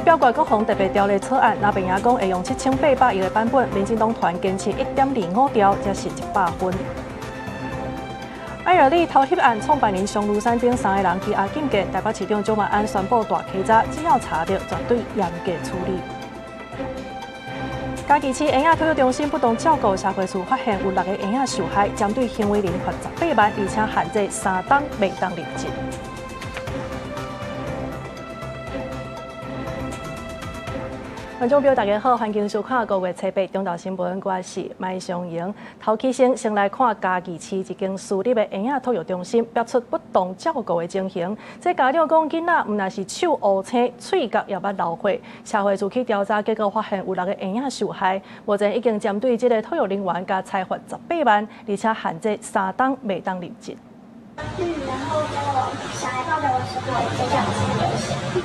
表決國防特別條例草案，藍白合講會用7800億的版本，民進黨團堅持1.25兆，才是100分。愛爾利偷翕案創辦人商盧山等三个人羈押禁見，台北市長蔣萬安宣布大稽查，只要查著，絕對嚴格處理。嘉義市嬰仔托育中心不當照顧，社會處發現有六个嬰仔受害，針對行為人罰18萬，而且限制3冬袂當任職。觀眾朋友，大家好，歡迎收看5月7日中晝新聞，我是麥尚瑩。頭起先，先來看嘉義市一間私立的嬰仔托育中心，爆出不當照顧的情形。這家長講，囡仔毋但是手烏青，喙角也捌流血。社會處去調查，結果發現有六个嬰仔受害。目前已經針對這个托育人員共裁罰十八萬，而且限制三冬袂當任職。然後就小孩抱著我時候，嘴角是流血。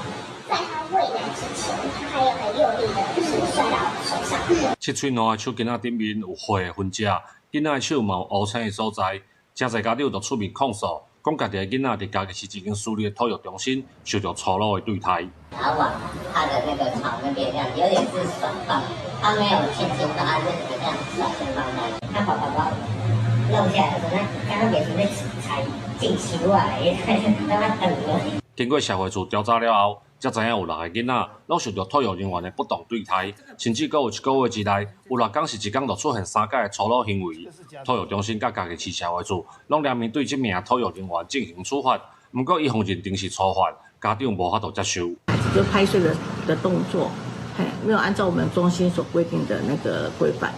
在他餵奶之前，他還有很用力的，就是摔到我手上。七歲兩个手囡仔頂面有血的痕跡，囡仔的手嘛有烏青的所在，誠濟家長就出面控訴，講家己的囡仔佇嘉義市一間私立的托育中心受著粗魯的對待。然後往他的那個床那邊，這樣有點是甩放，他沒有輕輕的，他是這樣甩放那。他爸爸弄下來的時候，那剛剛別說那才進去來，讓他等了。經過社會處調查了後，才知影有六个囡仔攏受著托育人員的不當對待，甚至閣有一个月之內，有六工是一工就出現三擺的粗魯行為。托育中心佮嘉義市社會處攏聯名對這名托育人員進行處罰，毋過伊予認定是初犯，家長無法度接受。就拍碎的動作，嘿，沒有按照我們中心所規定的那個規範，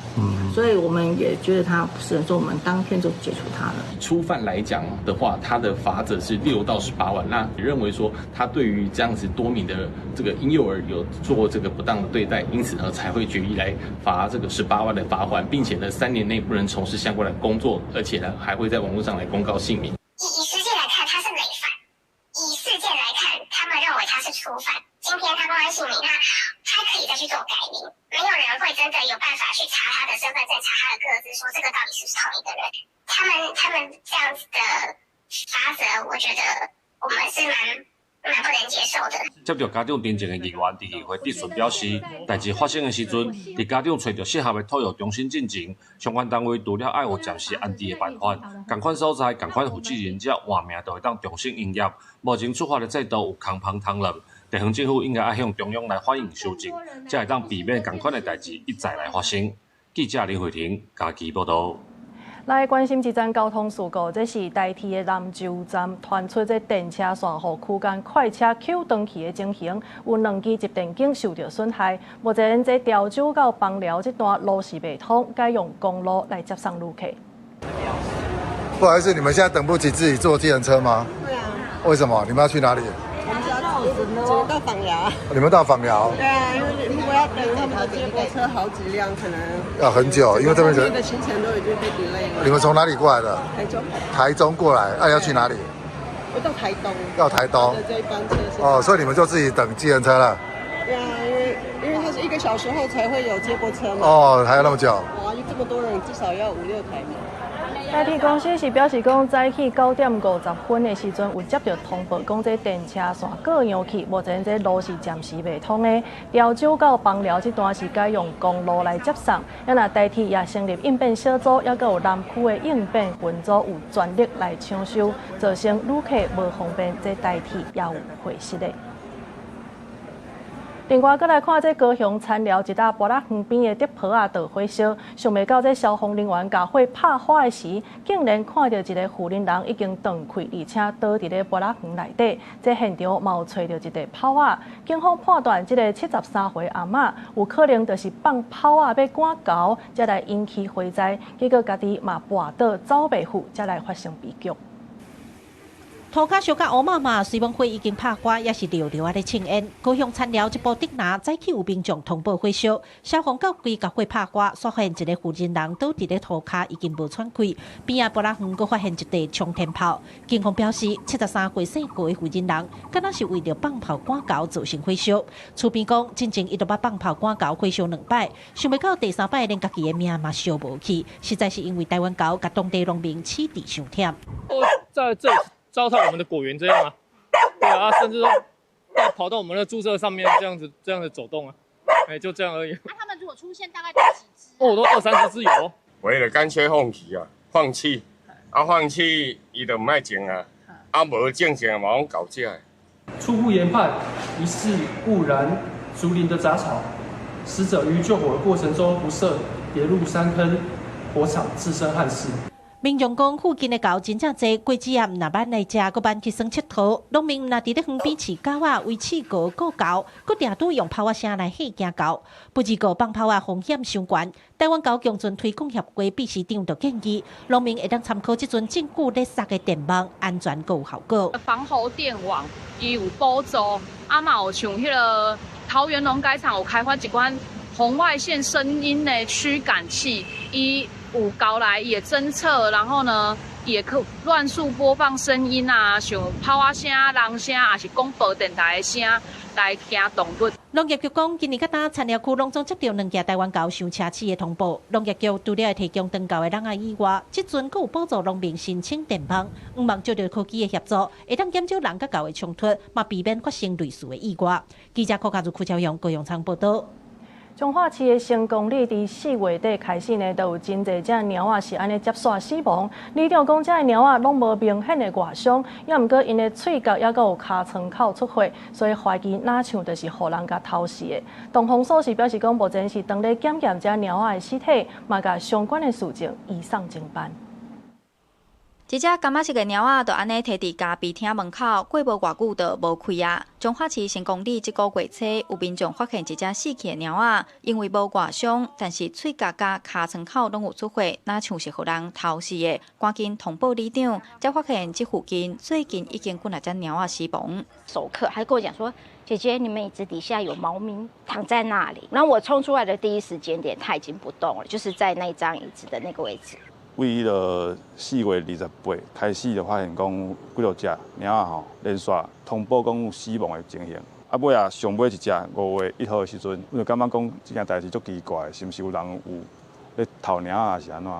所以我們也覺得他不是，所以我們當天就解除他了。初犯來講的話，他的罰則是6到18萬。那你認為說他對於這樣子多名的這個嬰幼兒有做這個不當的對待，因此呢才會決議來罰這個十八萬的罰鍰，並且呢3年內不能從事相關的工作，而且呢還會在網絡上來公告姓名。以實際來看，他是累犯；以事件來看，他們認為他是初犯。今天他公開姓名，那他可以再去做改名，沒有人會真的有辦法去查他的身份證、查他的個資，說這個到底是不是同一個人。他們這樣子的罰則，我覺得我們是蠻不能接受的。接著家長陳情的議員佇議會質詢表示，代誌發生的時陣，佇家長揣著適合的托育中心進前，相關單位除了愛有暫時安置的辦法，仝款所在、仝款負責人才換名就會當重新營業。目前處罰的制度有空芳通亂，地方政府應該愛向中央來反映修正，才會當避免仝款的代誌一再來發生。記者林慧婷嘉義報導。來關心一則交通事故，這是台鐵的南州站傳出這電車線予區間快車抾斷去的情形，有兩支集電弓受著損害。目前這潮州到枋寮這段路是袂通，改用公路來接送旅客。不好意思，你們現在等不及自己坐計程車嗎？對啊。為什麼？你們要去哪裡？我們是要到枋寮。你們到枋寮？對啊，因為如果要等他們的接駁車好幾輛，可能要很久，因為這邊人的行程都已經被 delay 了。你們從哪裡過來的？台中。台中過來，那要去哪裡？我到台東。到台東。這一班車是。哦，所以你們就自己等計程車了。對啊，因為它是1個小時後才會有接駁車嘛。哦，還要那麼久。哇，這麼多人，至少要五六台嘛。台鐵公司是表示講，早起9點50分的時陣有接著通報，講這電車線過樣去，目前這路是暫時袂通的。潮州到枋寮這段是改用公路來接送。啊，若台鐵也成立應變小組，猶閣有南區的應變分組有全力來搶修，造成旅客無方便，這台鐵也有血失的。另外，閣來看這高雄田寮一搭埔仔園邊的竹坡仔著火燒，想袂到這消防人員共火拍火的時，竟然看著一个婦人人已經斷氣，而且倒佇咧埔仔園內底。這現場嘛有揣著一塊炮仔，警方判斷這个73歲阿嬤有可能就是放炮仔欲趕猴，才來引起火災，結果家己嘛跋倒走袂赴，才來發生悲劇。塗跤燒甲烏麻麻，雖罔火已經拍乾，也是蹩蹩仔咧衝煙。高雄田寮一部竹籃早起有民眾通報火燒，消防到櫃共火拍乾，煞發現一个婦人人倒佇咧塗跤，已經無喘氣。邊仔埔仔園閣發現一塊沖天炮。警方表示，73歲姓高的婦人人，敢若是為著放炮趕猴造成火燒。厝邊講，進前伊都捌放炮趕猴火燒兩擺，想袂到第三擺連家己的命嘛燒無去，實在是因為台灣猴共當地農民飼佇傷忝。在這裡糟蹋我們的果園這樣啊，對啊，甚至說到跑到我們的豬舍上面，這樣子走動啊，哎，就這樣而已。那他們如果出現，大概都幾隻？哦，都二三十隻有。我就乾脆放棄啊，放棄，啊放棄，伊就毋愛種啊，啊無種種嘛攏搞這。初步研判，疑似誤燃竹林的雜草，死者於救火的過程中不慎跌入山坑火場，自身焊死。民眾講附近的猴真正濟，果子仔毋若挽來食，閣挽去耍𨑨迌。農民毋若佇咧園邊飼狗仔，圍刺狗顧猴，閣定拄用炮仔聲來嚇驚猴。不過個放炮仔風險傷懸。台灣猴共存推廣協會秘書長就建議，農民會當參考這陣政府咧撒的電網，安全閣有效果。防猴電網伊有補助，啊嘛有像彼个桃園農改場有開發一款紅外線聲音的驅趕器，伊有猴來也偵測，然後呢，也可亂數播放聲音啊，像炮仔聲、人聲，抑是廣播電台的聲來驚動物。農業局講，今年到今田寮區攏總接著兩件台灣猴傷奢侈的通報。農業局除了會提供長猴的籠仔以外，這陣閣有補助農民申請電網，向望借著科技的協助，會當減少人佮猴的衝突，嘛避免發生類似的意外。記者柯家如、柯超勇、高永昌報道。彰化市的成功里，佇4月底開始呢，就有真濟隻貓仔是按呢接紲死亡。里長講，這个貓仔攏無明顯的外傷，猶毋過𪜶的喙角猶閣有尻川口出血，所以懷疑若像就是予人共偷食的。動防所是表示講，目前是當咧檢驗這貓仔的屍體，嘛共相關的事情移送偵辦。一隻柑仔色的貓仔，就按呢提佇咖啡廳門口，過無偌久就無氣啊。彰化市成功里這个月初，有民眾發現一隻死去的貓仔，因為無外傷，但是喙角佮尻川口攏有出血，若像是予人偷食的。趕緊通報里長，才發現這附近最近已經幾若隻貓仔死亡。熟客還跟我講說：姐姐，你們椅子底下有貓咪躺在那裡。然後我衝出來的第一時間點，它已經不動了，就是在那張椅子的那個位置。為彼个4月28開始就發現講幾落隻貓仔吼連續通報講有死亡的情形。啊，尾仔上尾一隻5月1號的時陣，阮就感覺講這件代誌足奇怪，是毋是有人有咧偷貓仔，抑是按怎？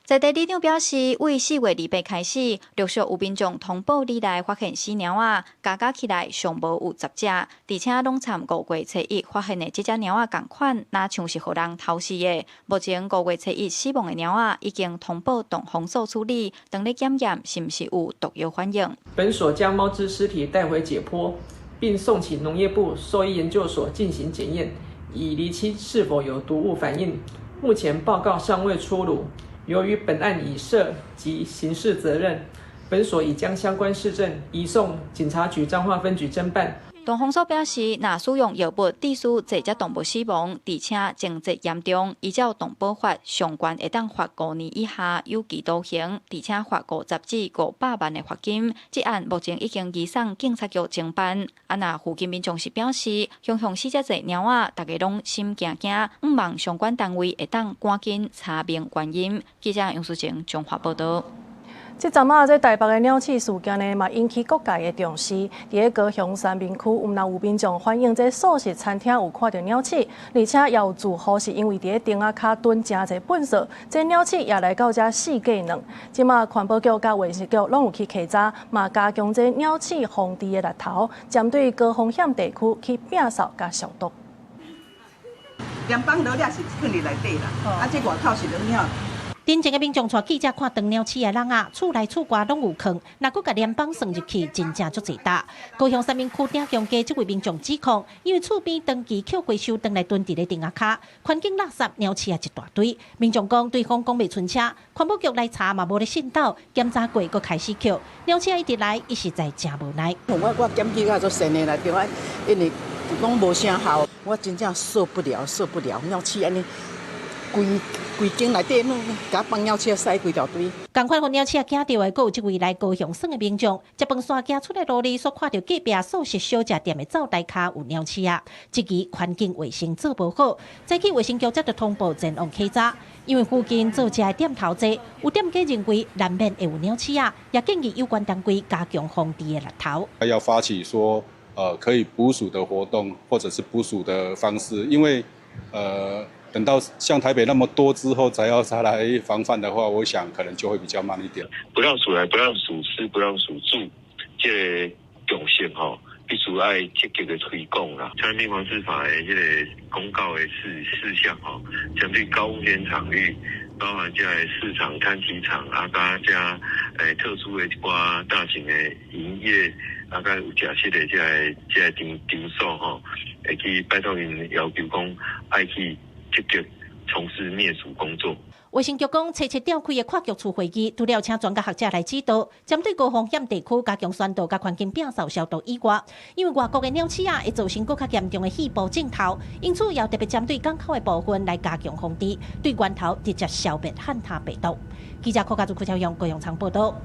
在地里長表示，為4月28開始，陸續有民眾通報里內發現死貓仔，加加起來上無有10隻，而且攏參5月初1發現的這隻貓仔仝款，若像是予人偷食的。目前5月初1死亡的貓仔已經通報動防所處理，當咧檢驗是毋是有毒藥反應。本所將貓隻屍體帶回解剖，並送請農業部獸醫研究所進行檢驗，以釐清是否有毒物反應。目前報告尚未出爐。由於本案已涉及刑事責任，本所已將相關事證移送警察局彰化分局偵辦。動防所表示，若使用藥物致使這隻動物死亡，而且情節嚴重，依照動保法，上懸會當罰5年以下有期徒刑，而且罰50至500萬的罰金。這案目前已經移送警察局偵辦。啊，若附近民眾是表示，雄雄死遮濟貓仔，大家攏心驚驚，向望相關單位會當趕緊查明原因。記者楊淑晴彰化報道。這陣仔，這台北的鳥鼠事件呢，嘛引起各界的重視。佇咧高雄三民區，有若有民眾反映，這素食餐廳有看著鳥鼠，而且也有住戶是因為佇咧燈仔跤囤誠濟糞埽，這鳥鼠也來到遮四界卵。這馬環保局佮衛生局攏有去稽查，嘛加強這鳥鼠防治的力頭，針對高風險地區去摒掃佮消毒。連放落了是囥佇內底啦，啊，這外口是籠鳥。頂前的民眾帶記者看長鳥鼠的籠仔，厝內厝外攏有囥，若閣共聯邦算入去，真正足濟擔。高雄三民區鼎強街這位民眾指控，因為厝邊長期抾回收轉來囤佇咧燈仔跤，環境垃圾鳥鼠仔一大堆。民眾講，對方講袂出聲，環保局來查嘛無咧信斗，檢查過閣開始抾鳥鼠仔一直來，伊實在誠無奈。我檢舉甲足善的啦，對啊，因為攏無啥效，我真正受不了，受不了鳥鼠按呢。規規間內底攏共放鳥鼠仔塞規條堆。仝款予鳥鼠仔驚著的，閣有這位來高雄耍的民眾，食飯煞行出來路裡，所看著隔壁素食小食店的灶台跤有鳥鼠仔，這支環境衛生做無好，早起衛生局接著通報前往稽查，因為附近做食的店頭濟，有店家認為難免會有鳥鼠仔，也建議有關單位加強防治的力頭。要發起說，可以捕鼠的活動，或者是捕鼠的方式，因為，等到像台北那麼多之後，才要再來防範的話，我想可能就會比較慢一點。不讓鼠來，不讓鼠吃，不讓鼠住，這個共識吼，必須愛積極的推廣啦。傳染病防治法的這個公告的事項吼，針對高風險場域，包含這個市場、攤集場啊，佮這特殊的一寡大型的營業啊，佮有食肆的這個場所吼，會去拜託𪜶要求講愛去積極從事滅鼠工作。衛生局講，初七召開的跨局處會議，除了請專家學者來指導，針對高風險地區加強宣導、佮環境摒掃消毒以外，因為外國的鳥鼠仔會造成閣較嚴重的肺部症頭，因此也特別針對港口的部分來加強防治，對源頭直接消滅漢他病毒。記者柯家祖、柯超勇、高永昌報道。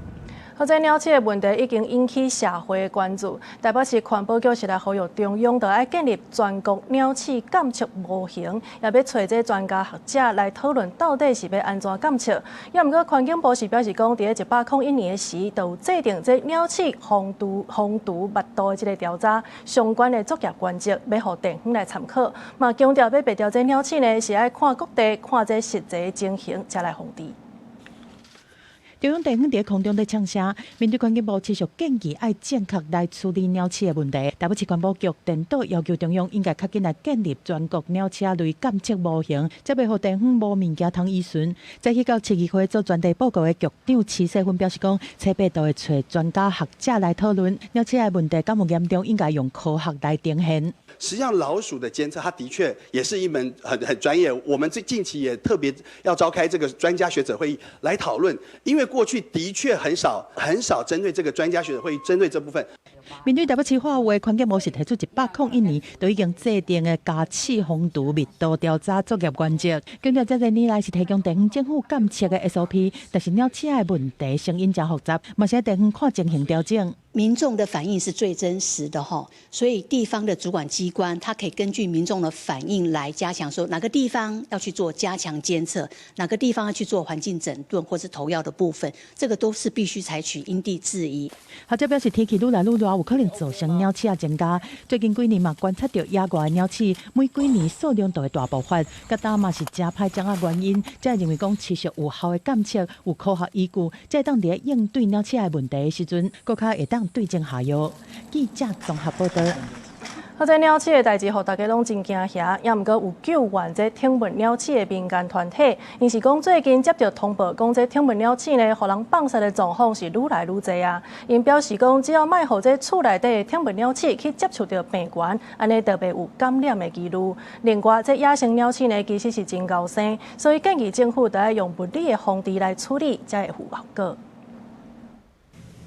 好，這鳥鼠的問題已經引起社會的關注。台北市環保局是來呼籲中央，著愛建立全國鳥鼠監測模型，也欲揣這專家學者來討論到底是欲按怎監測。也毋過環境部是表示講，佇咧101年的時，就有制定這鳥鼠防除密度的這个調查相關的作業原則，欲予地方來參考。嘛強調欲滅掉這鳥鼠呢，是愛看各地看這實際情形，才來防治。中央地方佇空中咧嗆聲，面對環境部持續建議愛正確來處理鳥鼠的問題，台北市環保局顛倒要求中央應該較緊來建立全國鳥鼠類監測模型，才袂予地方無物件通依循。在去到市議會做專題報告的局長徐世芬表示講，初八就會揣專家學者來討論鳥鼠的問題，敢有嚴重，應該用科學來呈現。實際上，老鼠的監測，它的確也是一門很專業。我們最近期也特別要召開這個專家學者會議來討論，因為過去的確很少很少針對這個專家學者會議針對這部分。面對台北市化學環境模式提出101年就已經制定的家鼠防除密度調查作業原則，強調這幾年來是提供地方政府監測的 SOP，但是鳥鼠的問題成因誠複雜，嘛是地方看情形調整。民眾的反應是最真實的哈，所以地方的主管機關，他可以根據民眾的反應來加強，說哪個地方要去做加強監測，哪個地方要去做環境整頓或是投藥的部分，這個都是必須採取因地制宜。學者表示，天氣愈來愈熱，有可能造成鳥鼠增加。最近幾年嘛，觀察著野外鳥鼠每幾年數量都會大爆發，佮今嘛是誠歹掌握原因，才會認為講持續有效的監測，有科學依據，才會當佇應對鳥鼠的問題的時陣，閣較會當對症下藥。記者綜合報道。好，這鳥鼠的代誌，予大家攏真驚嚇。也毋過有救援這寵物鳥鼠的民間團體，𪜶是講最近接著通報，講這寵物鳥鼠呢，予人放殺的狀況是愈來愈濟啊。𪜶表示講，只要莫予這厝內底的寵物鳥鼠去接觸著病原，按呢就袂有感染的疑慮。另外，這野生鳥鼠呢，其實是真𠢕生，所以建議政府著愛用物理的防治來處理，才會有效果。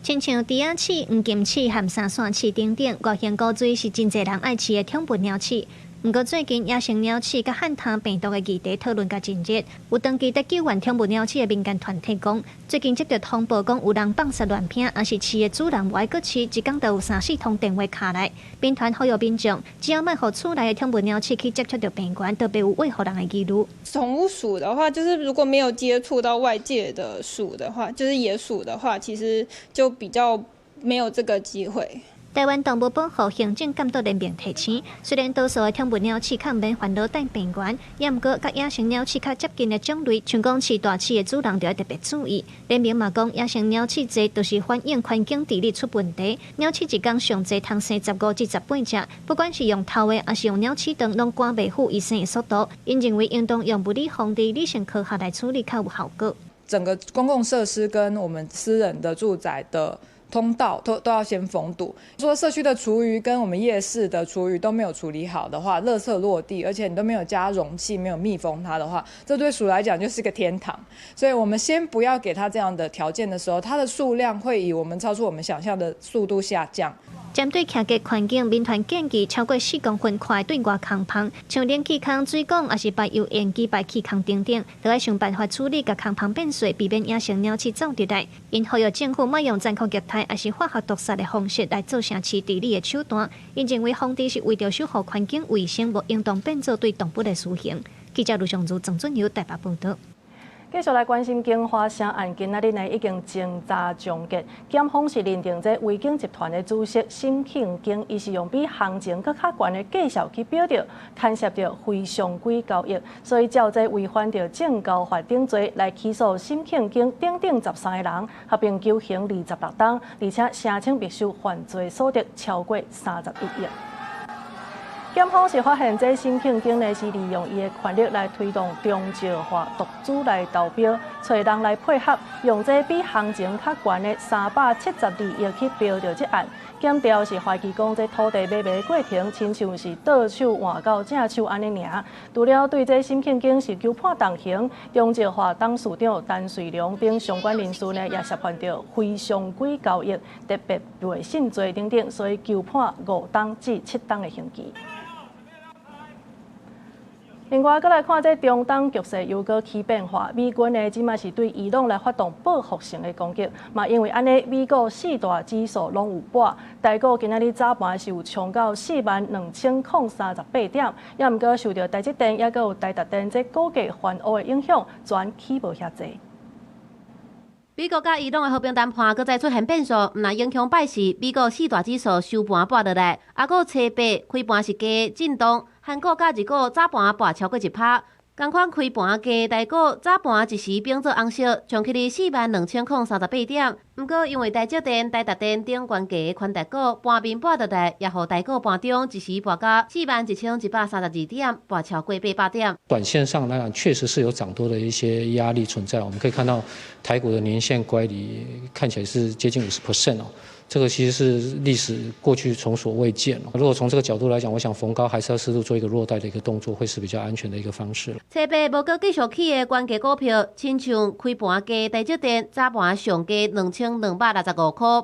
親像豬仔鼠、黃金鼠和三線鼠等等，外形古錐是真濟人愛飼的寵物鳥鼠。毋過最近野生鳥鼠佮漢他病毒的議題討論甲真熱，有長期佇救援寵物鳥鼠的民間團體講，最近接著通報講有人放殺亂拚，抑是飼的主人無愛閣飼，一工就有三四通電話敲來。民團呼籲民眾，只要莫予厝內的寵物鳥鼠去接觸著病原，就袂有餵予人的疑慮。寵物鼠的話，就是如果沒有接觸到外界的鼠的話，就是野鼠的話，其實就比較沒有這個機會。台灣動物保護行政監督聯盟提醒，雖然多數的寵物鳥鼠較毋免煩惱帶病原，也毋過佮野生鳥鼠較接近的種類，像講飼大鼠的主人就要特別注意。聯盟嘛講，野生鳥鼠濟，就是反映環境治理出問題。鳥鼠一工上濟通生15至18隻，不管是用投的，抑是用鳥鼠腸，攏趕袂赴伊生的速度。𪜶認為應當用物理防治、理性科學來處理較有效果。整個公共設施跟我們私人的住宅的通道都要先封堵。說社區的廚餘跟我們夜市的廚餘都沒有處理好的話，垃圾落地，而且你都沒有加容器，沒有密封它的話，這對鼠來講就是個天堂。所以我們先不要給它這樣的條件的時候，它的數量會以我們超出我們想象的速度下降。針對徛家環境，民團建議超過4公分寬對外空縫，像冷氣孔、水管，抑是排油煙機排氣孔等等，都愛想辦法處理，共空縫變細，避免野生鳥鼠走入來。𪜶呼籲政府莫用殘酷虐待，抑是化學毒殺的方式來做城市治理的手段。𪜶認為防治是為著守護環境衛生，無應當變做對動物的私刑。記者盧尚如、鄭俊友台北報導。繼續來關心京華城案，今仔日呢已經偵查終結，檢方是認定這維景集團的主席沈慶京，伊是用比行情閣較懸的價數去標著，牽涉著非常規交易，所以照這違反著證交法等罪來起訴沈慶京等等13個人，合併求刑26冬，而且聲稱沒收犯罪所得超過31億。檢方是發現，這沈慶京呢是利用伊的權力來推動中石化獨資來投標，揣人來配合，用這比行情較懸的372億去標著這案。檢調是懷疑講，這土地買賣過程親像是倒手換到正手按呢爾。除了對這沈慶京是求判重刑，中石化董事長陳瑞良等相關人士呢，也涉犯著非常規交易、特別背信罪等等，所以求判5冬至7冬的刑期。另外，閣來看這中東局勢又閣起變化，美軍呢這馬是對伊朗來發動報復性的攻擊，嘛因為按呢，美股四大指數攏有跌，台股今仔日早盤是有衝到42,038點，也毋過受著台積電抑閣有台達電這股價翻烏的影響，全起無遐濟。美國佮伊朗的和平談判閣再出現變數，毋但影響拜四，美國四大指數收盤跌落來，抑閣初八開盤是加震盪，韓股佮日股早盤跌超過1%，仝款開盤低台股早盤一時變做紅色，衝起佇42,038點。毋過因為台積電、台達電等懸價的權值股盤面跌落來，也予台股盤中一時跌到41,132點，跌超過800點。短線上來講，確實是有漲多的一些壓力存在。我們可以看到台股的年線乖離看起來是接近50% 哦。這個其實是歷史過去從所未見。如果從這個角度來講，我想逢高還是要適度做一個落袋的一個動作，會是比較安全的一個方式。初八無閣繼續起的懸價股票，親像開盤低台積電，早盤上低2265塊，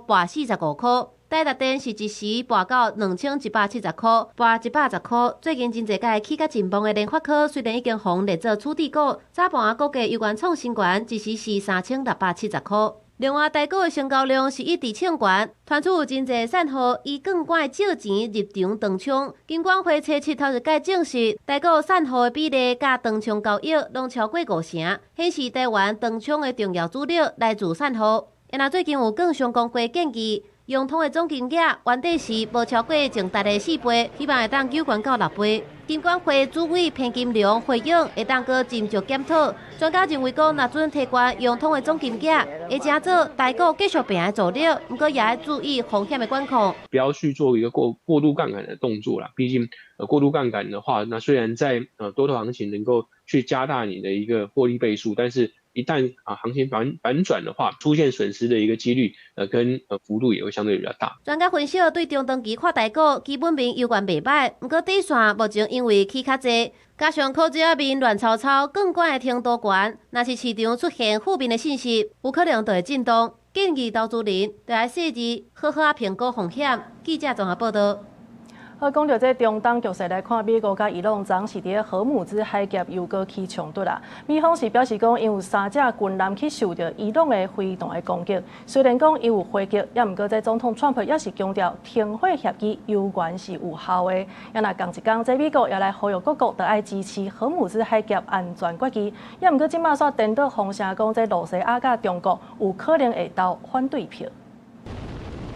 跌45塊。台達電是一時跌到2170塊，跌110塊。最近真濟屆起甲真旺的聯發科，雖然已經予列做處置股，早盤股價猶原創新高，一時是3670塊。另外，台股的成交量是一直衝懸，傳出有真濟散戶以槓桿借錢入場當沖。金管會初七頭一擺證實，台股散戶的比例佮當沖交易攏超過五成，顯示台灣當沖的重要主力來自散戶。若最近有券商公會建議，融通的總金額原底是無超過淨值的4倍，希望會當糾懸到6倍。金管會主委彭金龍回應，會當閣斟酌檢討。專家認為講，若準提懸融通的總金額，會成做台股繼續拼的助力，毋過也愛注意風險的管控。不要去做一個過度槓桿的動作啦。畢竟，過度槓桿的話，那雖然在多頭行情能夠去加大你的一個獲利倍數，但是一旦行情反轉的話，出現損失的一個幾率，跟幅度也會相對比較大。專家分析，對中長期看台股基本面猶原袂䆀，毋過短線目前因為起較濟，加上股市面亂糟糟，槓桿的程度懸，若是市場出現負面的信息，有可能就會震動。建議投資人著愛細緻好好仔評估風險。記者綜合報道。好，講著這中東局勢來看，美國佮伊朗昨是佇荷姆茲海峽又閣起衝突啦。美方是表示講，𪜶有三隻軍艦去受著伊朗的飛彈的攻擊。雖然講𪜶有回擊，也毋過這總統川普也是強調停火協議猶原是有效的。也若仝一工，這美國也來呼籲各國著愛支持荷姆茲海峽安全決議。也毋過這馬煞顛倒風聲講，這露西亞佮中國有可能會投反對票。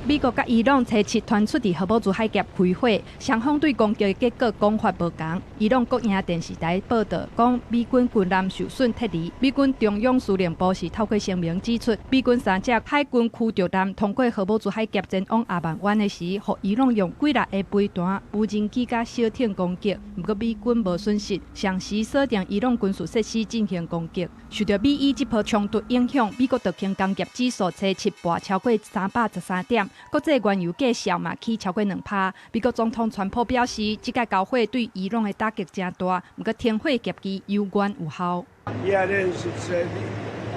美國佮伊朗初七傳出佇荷姆茲海峽開火，雙方對攻擊的結果講法無仝。伊朗國營電視台報導講，美軍軍艦受損撤離。美軍中央司令部是透過聲明指出，美軍三隻海軍驅逐艦通過荷姆茲海峽前往阿曼灣的時，予伊朗用幾粒个飛彈、無人機佮小艇攻擊。毋過美軍無損失，同時鎖定伊朗軍事設施進行攻擊。受著美伊這波衝突影響，美國道瓊工業指數初七跌超過313點。國際原油價數嘛起超過2%。美國總統川普表示，這擺交火對伊朗的打擊誠大，毋過停火協議猶原有效。 Yeah, it is.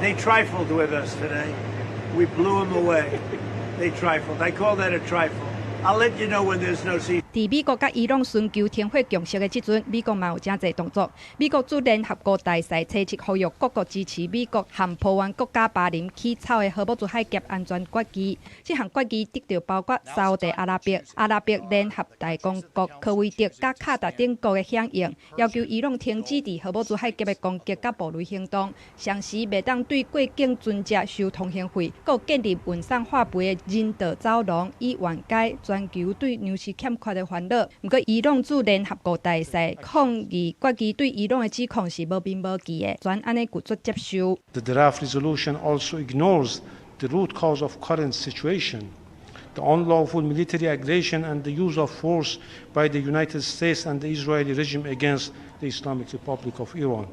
They trifled with us today. We blew them away. They trifled. I call that a trifle. I'll let you know when there's no ceasefire. 佇美國佮伊朗尋求停火共識的這陣，美國嘛有誠濟動作。美國駐聯合國大使初七呼籲各國支持美國和波灣國家巴林起草的荷姆茲海峽安全決議。這項決議得著包括沙烏地阿拉伯、阿拉伯聯合大公國、科威特佮卡達等國的響應，要求伊朗停止佇荷姆茲海峽的攻擊佮暴力行動，同時袂當對過境船隻收通行費，閣建立運送化肥的人道走廊，以緩解全球對糧食欠缺的煩惱。毋過，伊朗駐聯合國大使抗議決議對伊朗的指控是無憑無據的，全按呢拒絕接受。 The draft resolution also ignores the root cause of current situation, the unlawful military aggression and the use of force by the United States and the Israeli regime against the Islamic Republic of Iran.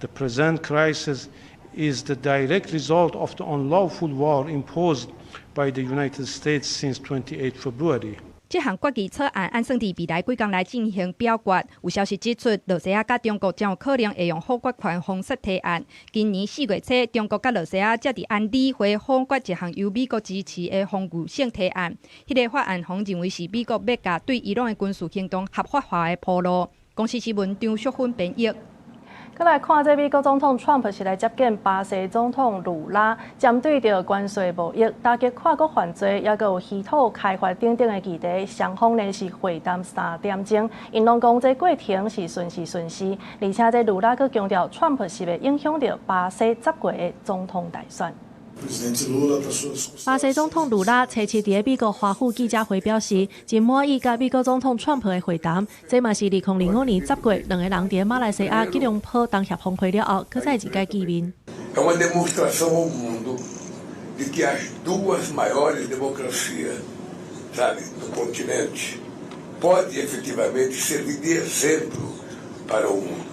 The present crisis is the direct result of the unlawful war imposed by the United States since 28 February. 這項決議草案按算佇未來幾工來進行表決。有消息指出，羅西亞佮中國將有可能會用否決權封殺提案。今年4月初，中國佮羅西亞才佇安理會否決一項由美國支持的防禦性提案。彼個法案予認為是美國欲共對伊朗的軍事行動合法化的鋪路。公視新聞張淑芬編譯。閣來看這美國總統川普是來接見巴西總統盧拉，針對著關稅貿易、打擊跨國犯罪，抑閣有稀土開發等等的議題，雙方呢是會談3點鐘，𪜶攏講這過程是順時順時，而且這盧拉閣強調，川普是袂影響著巴西10月的總統大選。巴西總統盧拉初七佇美國華府記者會表示，真滿意佮美國總統川普的會談。這嘛是2025年10月兩个人佇馬來西亞吉隆坡東協峰會了後，閣再一擺見面。 É uma demonstração ao mundo de que as duas maiores democracias, sabe, do continente, pode efetivamente servir de exemplo para o mundo.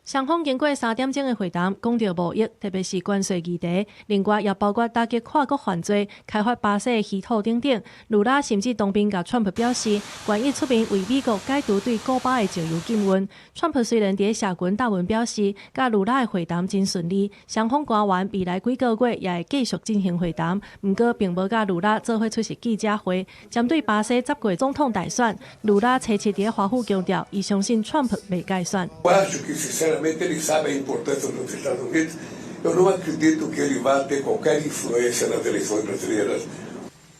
雙方經過3點鐘的會談，講著貿易，特別是關稅議題，另外也包括打擊跨國犯罪、開發巴西的稀土等等。盧拉甚至當面共川普表示，願意出面為美國解除對古巴的石油禁運。川普雖然佇社群貼文表示，佮盧拉的會談真順利，雙方官員未來幾個月也會繼續進行會談，毋過並無佮盧拉做伙出席記者會。針對巴西10月總統大選，盧拉初七佇華府強調，伊相信川普袂改選。 Ele sabe a importância dos Estados Unidos. Eu não acredito que ele vá ter qualquer influência nas eleições brasileiras.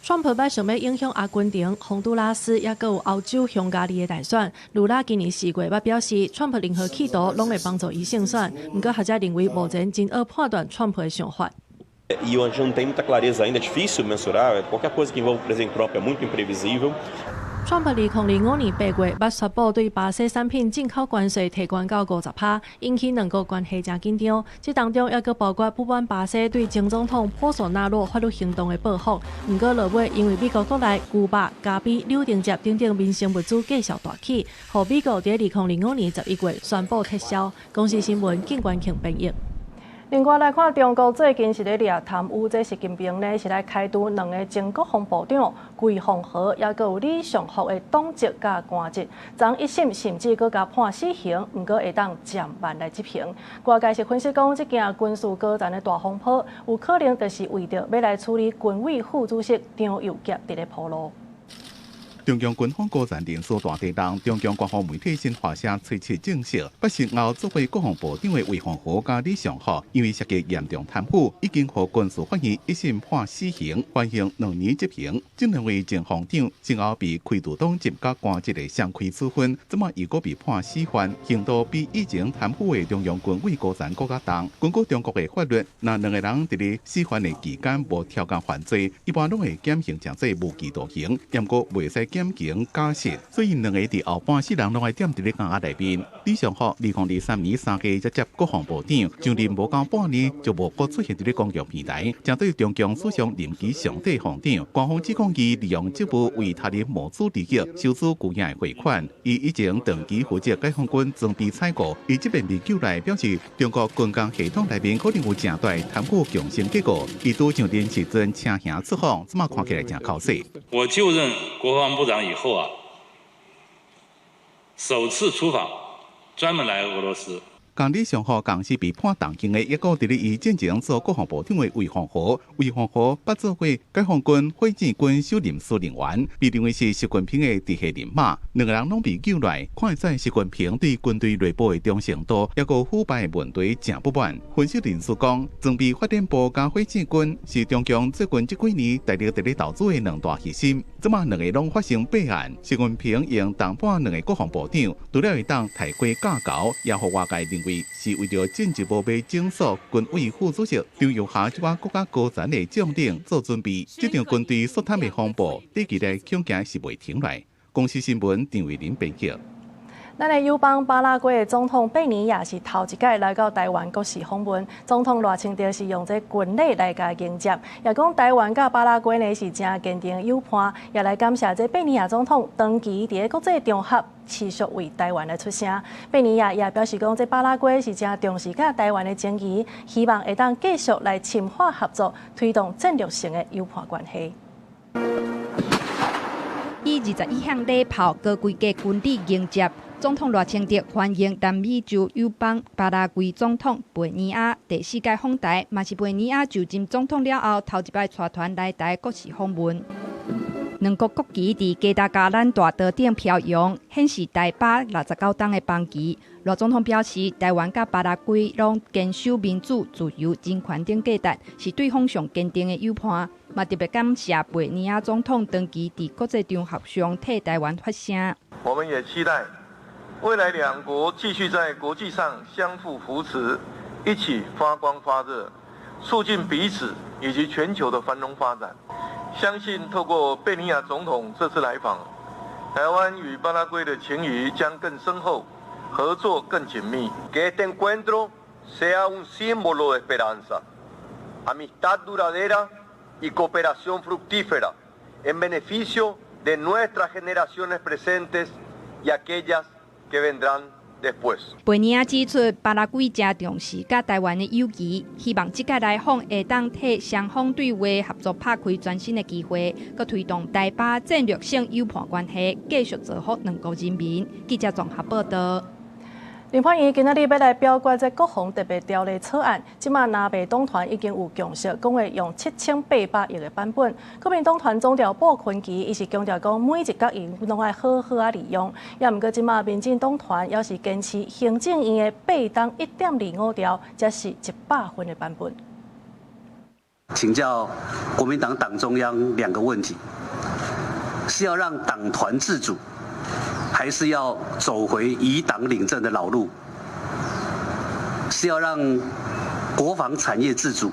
川普欲想欲影響阿根廷、洪都拉斯，抑閣有歐洲匈牙利的大選。盧拉今年4月捌表示，川普任何企圖攏會幫助伊勝選。毋過學者認為，目前真學判斷川普的想法。 E a gente não tem muita clareza ainda, é difícil mensurar. Qualquer coisa que envolva o presidente Trump é muito imprevisível. 川普2025年8月捌宣布對巴西產品進口關稅提懸到50%，引起兩國關係誠緊張。這當中抑閣包括不滿巴西對前總統波索納洛法律行動的報復。毋過落尾因為美國國內古巴、咖啡、柳丁汁等等民生物資價數大起，予美國佇2025年11月宣布撤銷。公視新聞靳關慶編譯。另外來看，中國最近是咧掠貪污，這習近平呢是來開除兩个前國防部長桂鳳和，抑閣有李尚福的黨籍佮官職，昨一審甚至閣共判死刑，毋過會當暫慢來執行。外界是分析講，這件軍事高層的大風波，有可能就是為著欲來處理軍委副主席張又俠佇咧鋪路。中共軍方高層人事大地動，中共官方媒體新華社初七證實，八成後作為國防部長的魏鳳和佮李尚福，因為涉及嚴重貪腐，已經予軍事法院一審判死刑，緩刑2年執行。這兩位前防長先後被開除黨籍佮官職的雙規處分，這馬又閣被判死緩，刑度比以前貪腐的中央軍委高層閣較重。根據中國的法律，若兩个人佇咧死緩的期間無超工犯罪，一般攏會減刑成做無期徒刑，毋過袂使減刑假釋，所以兩个佇後半世人攏愛踮佇咧監獄內面。李尚福2023年3月才接國防部長，上任無夠半年就無閣出現佇咧公共平台，成做中共史上任期上短防長。官方指控伊利用職務為他人謀取利益，收取巨額匯款。伊以前長期負責解放軍裝備採購，伊這遍研究來表示，中國軍工系統內面可能有誠大貪腐共生結構。伊拄上任時陣請行出訪，這馬看起來誠剾洗。我就任國防部長以後啊，首次出訪，專門來俄羅斯。佮李尚福仝是被判重刑的，抑閣佇咧伊進前做國防部長的魏鳳和，魏鳳和捌做過解放軍火箭軍首任司令員，被認為是習近平的直系人馬，兩个人攏被揪來，看會使習近平對軍隊內部的忠誠度，抑閣腐敗的問題誠不滿。分析人士講，裝備發展部佮火箭軍是中共最近這幾年大力佇咧投資的兩大核心，這馬兩个攏發生弊案，習近平用重換兩个國防部長，除了會當提過架構，也予外界認為是為著進一步欲整肅軍委副主席張又俠這款國家高層的將領做準備。這場軍隊肅貪的風暴，短期內恐驚是袂停落來。公視新聞張慧琳編輯。咱的友邦巴拉圭的總統貝尼亞是頭一擺來到台灣國事訪問，總統賴清德是用這軍禮來共伊迎接，也講台灣佮巴拉圭呢是誠堅定的友伴，也來感謝這貝尼亞總統長期佇國際場合持續為台灣來出聲。貝尼亞也表示講，這巴拉圭是誠重視佮台灣的情誼，希望會當繼續來深化合作，推動戰略性的友伴關係。以21響禮炮高規格軍禮迎接。總統賴清德歡迎南美洲友邦巴拉圭總統貝尼亞第四屆訪台，嘛是貝尼亞就任總統了後頭一擺帶團來台國事訪問。兩國國旗佇佳達加蘭大道頂飄揚，顯示台巴69冬的邦誼。賴總統表示，台灣佮巴拉圭攏堅守民主、自由、人權等價值，是對方上堅定的友伴。嘛特別感謝貝尼亞總統長期佇國際場合上替台灣發聲。我們也期待未來兩國繼續在國際上相互扶持，一起發光發熱，促進彼此以及全球的繁榮發展。相信透過貝尼亞總統這次來訪，台灣與巴拉圭的情誼將更深厚，合作更緊密。 Que este encuentro sea un símbolo de esperanza, amistad duradera y cooperación fructífera en beneficio de nuestras generaciones presentes y aquellas que vendrán después。貝尼亞指出，巴拉圭誠重視佮台灣的友誼，希望這擺來訪會當替雙方對話合作拍開全新的機會，閣推動台巴戰略性友伴關係，繼續造福兩國人民。記者綜合報道。立法院今仔日欲來表決這國防特別條例草案，這馬藍白黨團已經有共識，講會用7800億的版本。國民黨團總召傅崐萁，伊是強調講每一角銀攏愛好好仔利用。也毋過這馬民進黨團猶是堅持行政院的八冬1.25兆，才是100分的版本。請教國民黨黨中央兩個問題：是要讓黨團自主，還是要走回以黨領政的老路？是要讓國防產業自主，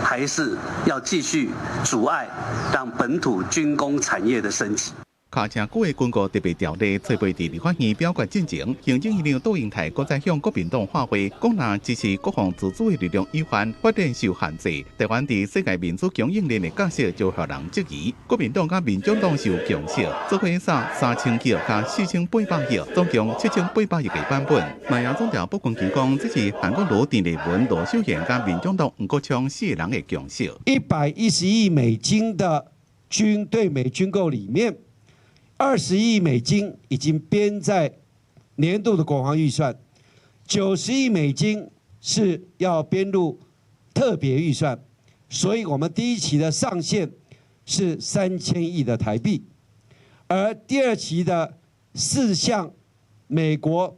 還是要繼續阻礙讓本土軍工產業的升級？卡誠久的軍購特別條例，初八佇立法院表決進前，行政院長杜英台閣再向國民黨發話，講若支持國防自主的力量有限，發展受限制，台灣佇世界民主供應鏈的角色就予人質疑。國民黨佮民眾黨是有共識，做伙殺3000億佮4800億，總共7800億的版本。南亞總召傅崐萁講，這是韓國瑜、鄭麗文、羅秀燕佮民眾黨黃國昌四个人的共識。110億美金的軍對美軍購裡面，20億美金已經編在年度的國防預算，90億美金是要編入特別預算，所以我們第一期的上限是3000億的台幣，而第二期的四項美國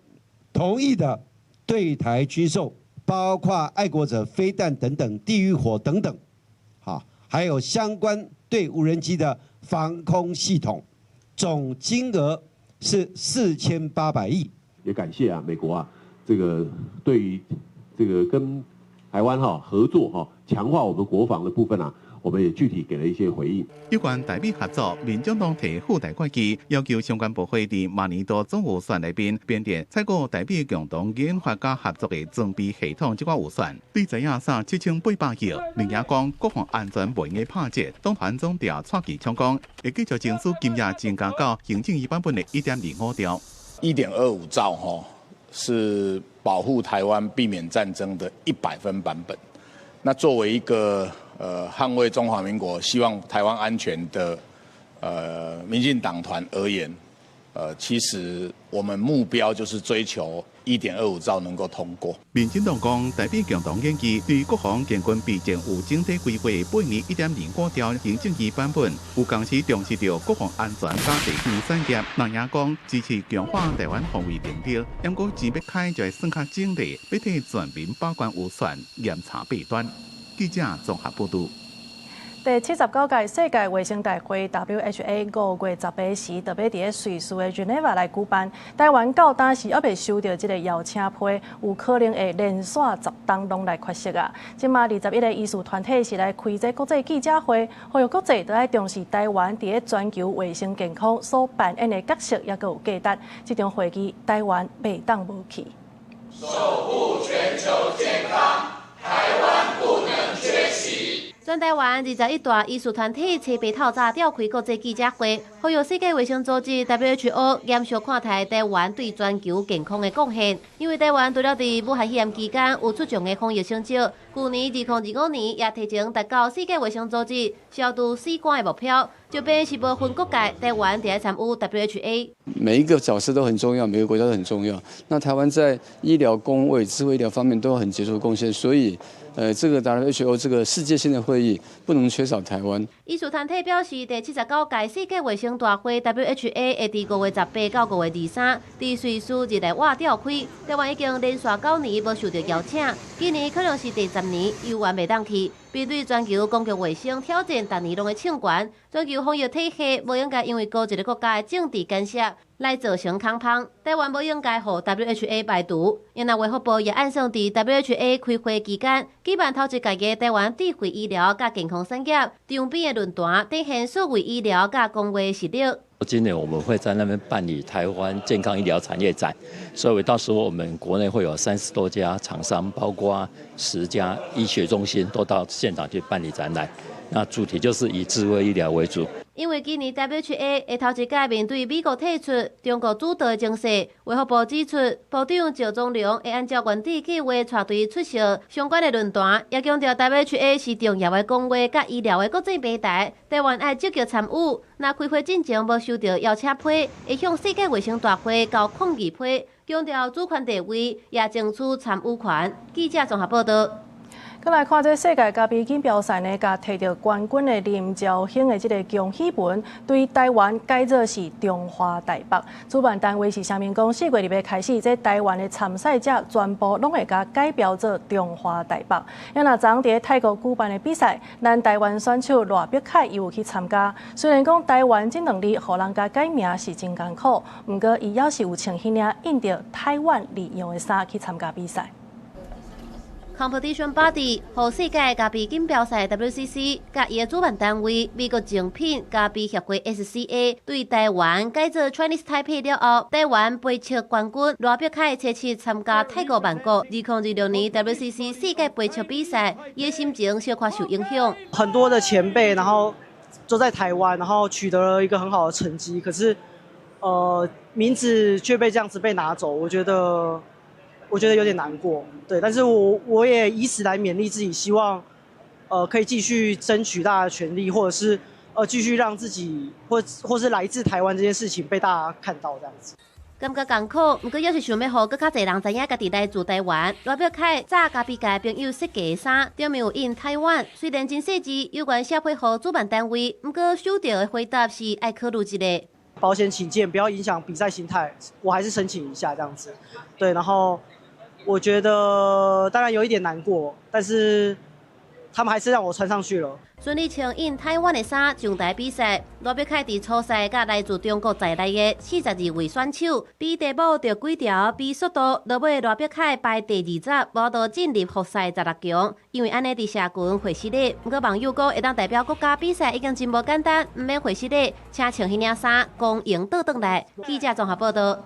同意的對台軍售，包括愛國者飛彈等等、地獄火等等，好，還有相關對無人機的防空系統。總金額是4800億。也感謝啊，美國啊，這個對於這個跟台灣哈合作哈，強化我們國防的部分啊，我們也具體給了一些回應。有關台美合作，民進黨提附帶決議，要求相關部會佇明年度總預算內面編列採購台美共同研發佮合作的裝備系統這寡預算。對知影殺7800億，另外講國防安全袂用拍折，黨團總召蔡其昌講，會繼續爭取金額增加到行政院版本的1.25兆。 1.25兆吼，是保護台灣、避免戰爭的100分版本。那作為一個捍衛中華民國、希望台灣安全的民進黨團而言，其實我們目標就是追求1.25兆能夠通過。民進黨講，台美共同研議對國防建軍備戰有整體規劃，八年1.25兆行政院版本，有共識重視著國防安全佮地方產業。藍營講支持強化台灣防衛能力，毋過錢欲開就會算較精緻，欲替全民把關預算，嚴查弊端。記者綜合報導。第79屆世界衛生大會 WHA 5月18時特別佇咧瑞士的日內瓦來舉辦。台灣到今時猶未收到這个邀請批，有可能會連續10冬攏來缺席啊！這馬21个醫師團體是來開這國際記者會，呼籲國際都愛重視台灣佇咧全球衛生健康所扮演的角色，猶閣有價值。這場會議台灣袂當無去。守護全球健康，台灣不能缺席。全台灣21大醫師團體初八透早召開國際記者會，呼籲世界衛生組織 WHO 嚴肅看待台灣對全球健康的貢獻。因為台灣除了佇武漢肺炎期間有出眾的防疫成績，舊年2025年也提前達到世界衛生組織消除死冠的目標。就便是無分國界，台灣就愛參與 WHA。每一個角色都很重要，每個國家都很重要。那台灣在醫療公衛、智慧醫療方面都很傑出貢獻，所以，這個 WHO 這個世界性的會議不能缺少台灣。醫師團體表示，第79屆世界衛生大會 WHA 會佇5月18到5月23，佇瑞士日內瓦召開。台灣已經連續9年無受到邀請，今年可能是第10年，猶原袂當去。面對全球公共衛生挑戰，逐年攏會衝懸，全球防疫體系無應該因為孤一個國家的政治干涉來造成空窗。台灣無應該予 WHA 排除。因為衛福部也按算佇 WHA 開會期間舉辦頭一屆的台灣智慧醫療佮健康產業場邊的論壇，展現數位醫療佮公衛實力。今年我們會在那邊辦理台灣健康醫療產業展，所以到時候我們國內會有30多家廠商，包括10家醫學中心都到現場去辦理展覽。那主題就是以智慧醫療為主。因為今年 WHA 會頭一屆面對美國退出、中國主導的情勢，衛福部指出，部長趙宗龍會按照原定計劃帶隊出席相關的論壇，也強調 WHA 是重要的公衛佮醫療的國際平台，台灣愛積極參與。若開會進前無收到邀請批，會向世界衛生大會交抗議批，強調主權地位，也爭取參與權。記者綜合報導。閣來看這世界咖啡錦標賽呢，共提著冠軍的林昭興的這个恭喜文，對台灣改做是中華台北。主辦單位是聲明講，4月2日開始，這台灣的參賽者全部攏會共改標做中華台北。啊若昨佇泰國舉辦的比賽，咱台灣選手賴碧凱伊有去參加。雖然講台灣這兩字予人共改名是真艱苦，毋過伊猶是有穿彼領印著台灣字樣的衫去參加比賽。 Competition Body 予世界咖啡錦標賽 WCC，佮伊的主辦單位美國精品咖啡協會 SCA 對台灣改做 Chinese Taipei 了後，台灣杯測冠軍賴碧凱初七參加泰國曼谷2026年 WCC 世界杯測比賽，伊的心情小可受影響。很多的前輩，然後都在台灣，然後取得了一個很好的成績，可是，名字卻被這樣子被拿走，我覺得有點難過，對，但是我也以此來勉勵自己，希望，可以繼續爭取大家的權利，或者是，繼續讓自己或是來自台灣這件事情被大家看到，這樣子。感覺艱苦，毋過猶是想欲予閣較濟人知影家己來自台灣。賴碧凱早咖啡界朋友設計的衫，頂面有印台灣，雖然真細緻，有關寫批予主辦單位，毋過收到的回答是愛考慮一下。保險起見，不要影響比賽心態，我還是申請一下這樣子。對，然後我覺得當然有一點難過，但是他們還是讓我穿上去了。順利穿印台灣的衫上台比賽，賴碧凱佇初賽佮來自中國在內的42位選手比地母著幾條，比速度，落尾賴碧凱排第20，無得進入複賽16強。因為按呢佇社群會失禮，毋過網友講會當代表國家比賽已經真無簡單，毋免會失禮，請穿彼領衫，光榮倒轉來。記者綜合報導。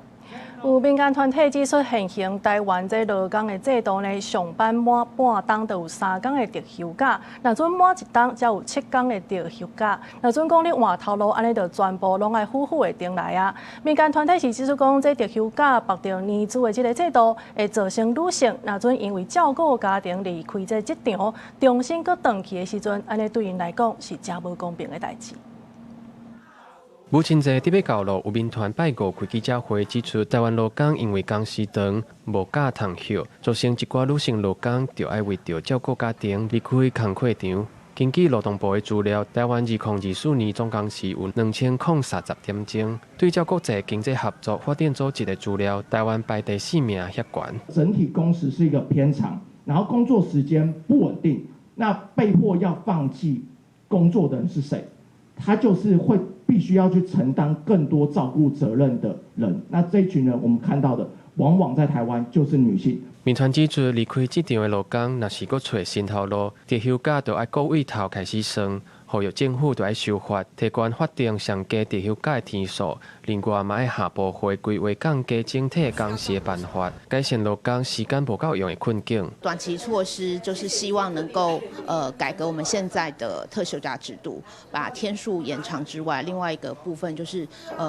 有民間團體指出，現行台灣這勞工的制度呢，上班滿半冬就有3工的特休假，若準滿一冬才有7工的特休假。若準講你換頭路，按呢就全部攏愛付付會轉來啊。民間團體是指出講，這特休假縛著年資的這个制度，會造成女性若準因為照顧家庭離開這職場，重新閣轉去的時陣，按呢對𪜶來講是誠無公平的代誌。母親節佇欲到囉，有民團拜五開記者會指出，台灣勞工因為工時長，無假通歇，造成一寡女性勞工著愛為著照顧家庭離開工課場。根據勞動部的資料，台灣2024年總工時有2030點鐘。對照國際經濟合作發展組織的資料，台灣排第四名，遐懸。整體工時是一個偏長，然後工作時間不穩定，那被迫要放棄工作的人是誰？他就是會必須要去承擔更多照顧責任的人。那這群人，我們看到的往往在台灣就是女性。民團指出，離開職場的勞工，若是閣揣新頭路，特休假就愛閣對頭開始算，呼籲政府就愛修法，提懸法定上低特休假的天數。另外，嘛愛下部會規劃降低整體工時的辦法，改善勞工時間無夠用的困境。短期措施就是希望能夠改革我們現在的特休假制度，把天數延長之外，另外一個部分就是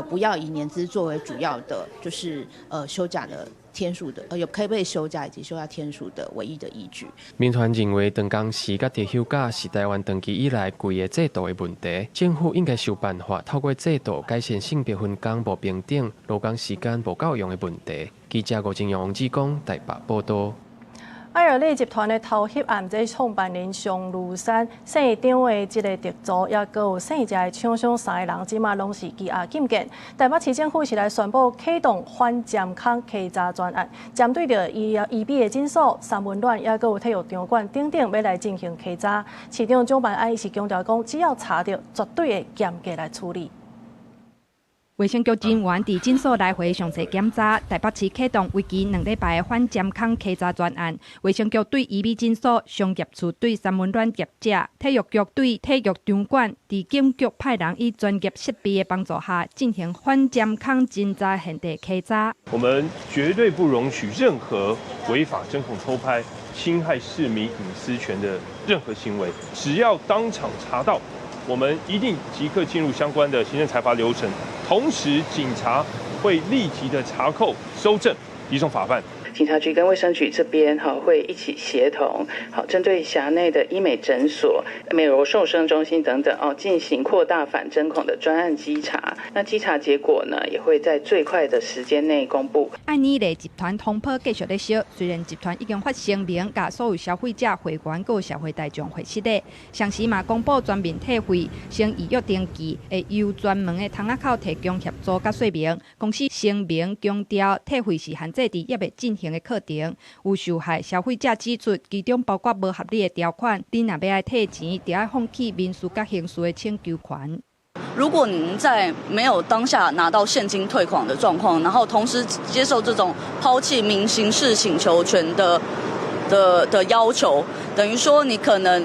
不要以年資作為主要的，就是休假的天數的，有可以被休假以及休假天數的唯一的依據。民團認為，長工時佮特休假是台灣長期以來規个制度的問題，政府應該想辦法透過制度改善性別分工無平等、勞工時間無夠用的問題。記者吳正陽、王志剛台北報道。愛爾利集團的偷翕案，這創辦人尚如山姓張的這个特助，抑閣有姓謝的廠商三个人，這馬攏是羈押禁見。台北市政府是來宣布啟動反針孔稽查專案，針對著醫醫美的診所、三溫暖，抑閣有體育場館等等，欲來進行稽查。市長蔣萬安是強調講，只要查著，絕對會嚴格來處理。衛生局人員佇診所來回詳細檢查，台北市啟動為期2禮拜的反針孔稽查專案。衛生局對醫美診所、商業處對三溫暖業者、體育局對體育場館，佇警局派人以專業設備的幫助下，進行反針孔偵查現地稽查。我們絕對不容許任何違法針孔偷拍、侵害市民隱私權的任何行為。只要當場查到，我們一定即刻進入相關的行政裁罰流程，同時警察會立即的查扣、搜證、移送法辦。警察局跟衛生局這邊哈會一起協同，好針對轄內的醫美診所、美容瘦身中心等等哦，進行擴大反針孔的專案稽查。那稽查結果呢，也會在最快的時間內公布。愛爾利集團風波繼續咧燒，雖然集團已經發聲明，共所有消費者、會員佮社會大眾解釋咧，同時嘛公布全面退費，先預約登記，會由專門的窗仔口提供協助佮說明。公司聲明強調，退費是限制佇猶未進行的課程，有受害消費者指出，其中包括無合理的條款，你若欲愛退錢，就愛放棄民事佮刑事的請求權。如果您在沒有當下拿到現金退款的狀況，然後同時接受這種拋棄民刑事請求權的要求，等於說你可能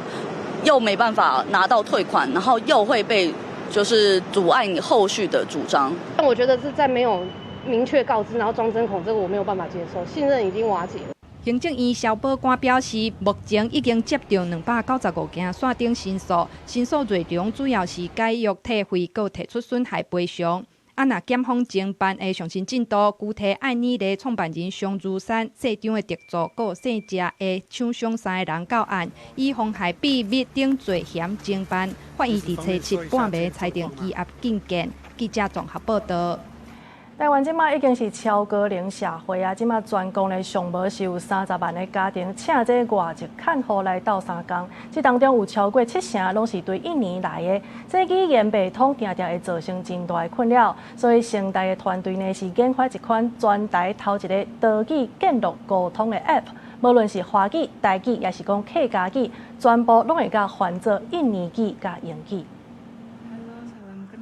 又沒辦法拿到退款，然後又會被就是阻礙你後續的主張。但我覺得是在沒有明確告知，然後裝針孔，這個我沒有辦法接受，信任已經瓦解了。行政院消保官表示，目前已經接著295件線頂申訴，申訴內容主要是解約退費，閣提出損害賠償。啊，若檢方偵辦的上新進度，具體愛爾利創辦人尚如山、姓張的特助，閣有姓謝的廠商三个人到案，以妨害秘密等罪嫌偵辦。法院佇初七半暝裁定羈押禁見。記者綜合報道。台灣這馬已經是超高齡社會啊！這馬全國咧上無是有30萬个家庭請這外籍看護來鬥相共，這當中有超過七成攏是對印尼來的。這語言袂通，定定會造成真大的困擾。所以，成大的團隊呢是研發一款全台頭一个多語建立溝通的 App，無論是華語、台語，抑是講客家語，全部攏會共翻做印尼語佮英語。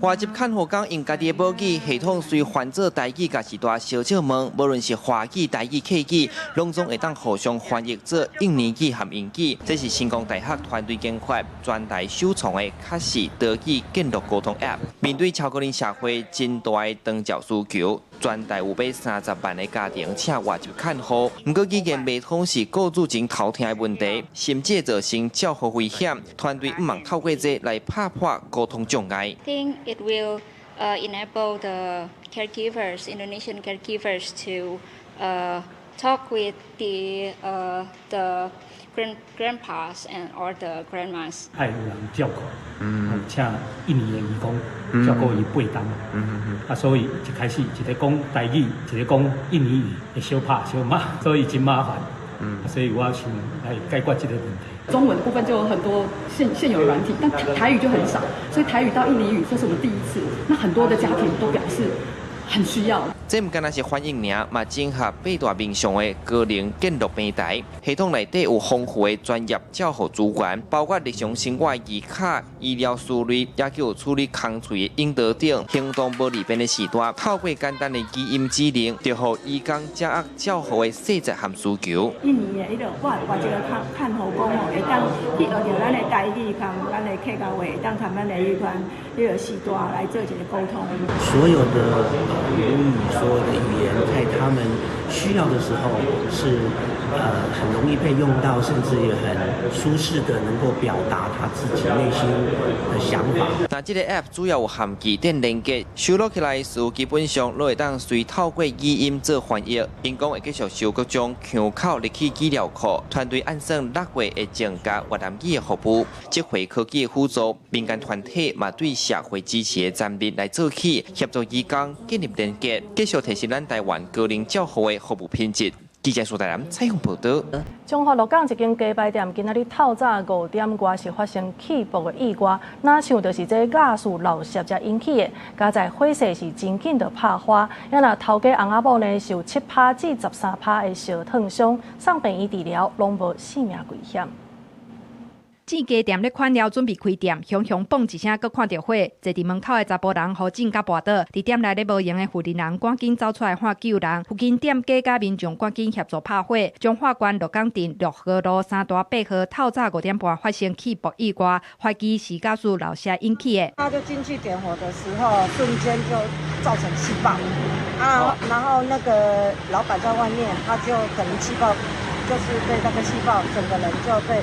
外籍看護工用家己的母語系統，隨翻做台語，抑是大小少問，無論是華語、台語、客語，攏總會當互相翻譯做印尼語和英語。這是成功大學團隊研發全台首創的卡式多語建立溝通 App。面對超高齡社會真大的長照需求，全台有欲30萬个家庭請外籍看護，毋過語言袂通是雇主真頭疼的問題，甚至造成照護危險。團隊向望透過這來拍破溝通障礙。 Think it will enable the caregivers, Indonesian caregivers, to talk with the Grandpas and or the grandmas. 愛有人照顧，請印尼的移工照顧伊8冬，啊，所以一開始一个講台語，一个講印尼語，會相拍相罵，所以真麻煩。所以我想來解決這个問題。中文的部分就有很多現有的軟體，但台語就很少，所以台語到印尼語這是我們第一次。那很多的家庭都表示很需要。這毋干焦是翻譯爾，嘛整合八大面向的高能建立平台，系統內底有豐富的專業照護資源，包括日常生活的字卡、醫療書類，也有處理工序的引導等。行動無利便的時代，透過簡單的語音指令，就予移工掌握照護的細節和需求。印尼的彼个我這个看護工哦，會當去學著咱的台語，佮咱的客家話，會當佮咱的彼款彼个時代來做一个溝通。所有的母語，所有的語言，在他們需要的時候是很容易被用到，甚至也很舒適的能夠表達他自己內心的想法。那這个 App 主要有含字典連結，收錄起來的詞基本上攏會當隨透過語音做翻譯。𪜶講會繼續收各種腔口入去資料庫，團隊按算6月會增加越南語的服務。這回科技的輔助，民間團體嘛對社會支持的產品來做起，協助移工建立連結，繼續提升咱台灣高齡照護的服務品質。記者蘇大南採訪報導。彰化鹿港一間雞排店今仔日透早5點外是發生氣爆的意外，若像就是這瓦斯漏泄才引起的。佳哉火勢是真緊就拍花，啊若頭家翁仔某呢受7趴至13趴的燒燙傷，送病院治療，攏無性命危險。煎雞店咧款了，準備開店，雄雄嘣一聲，閣看著火，坐佇門口的查埔人予震甲跋倒。佇店內咧無閒的負責人趕緊走出來喊救人。附近店家佮民眾趕緊協助拍火。彰化縣鹿港鎮6號路3大8號透早5點半發生氣爆意外，懷疑是瓦斯漏泄引起的。他就進去點火的時候，瞬間就造成氣爆，啊，然後那個老闆在外面，他就可能氣爆，就是被那個氣爆，整個人就被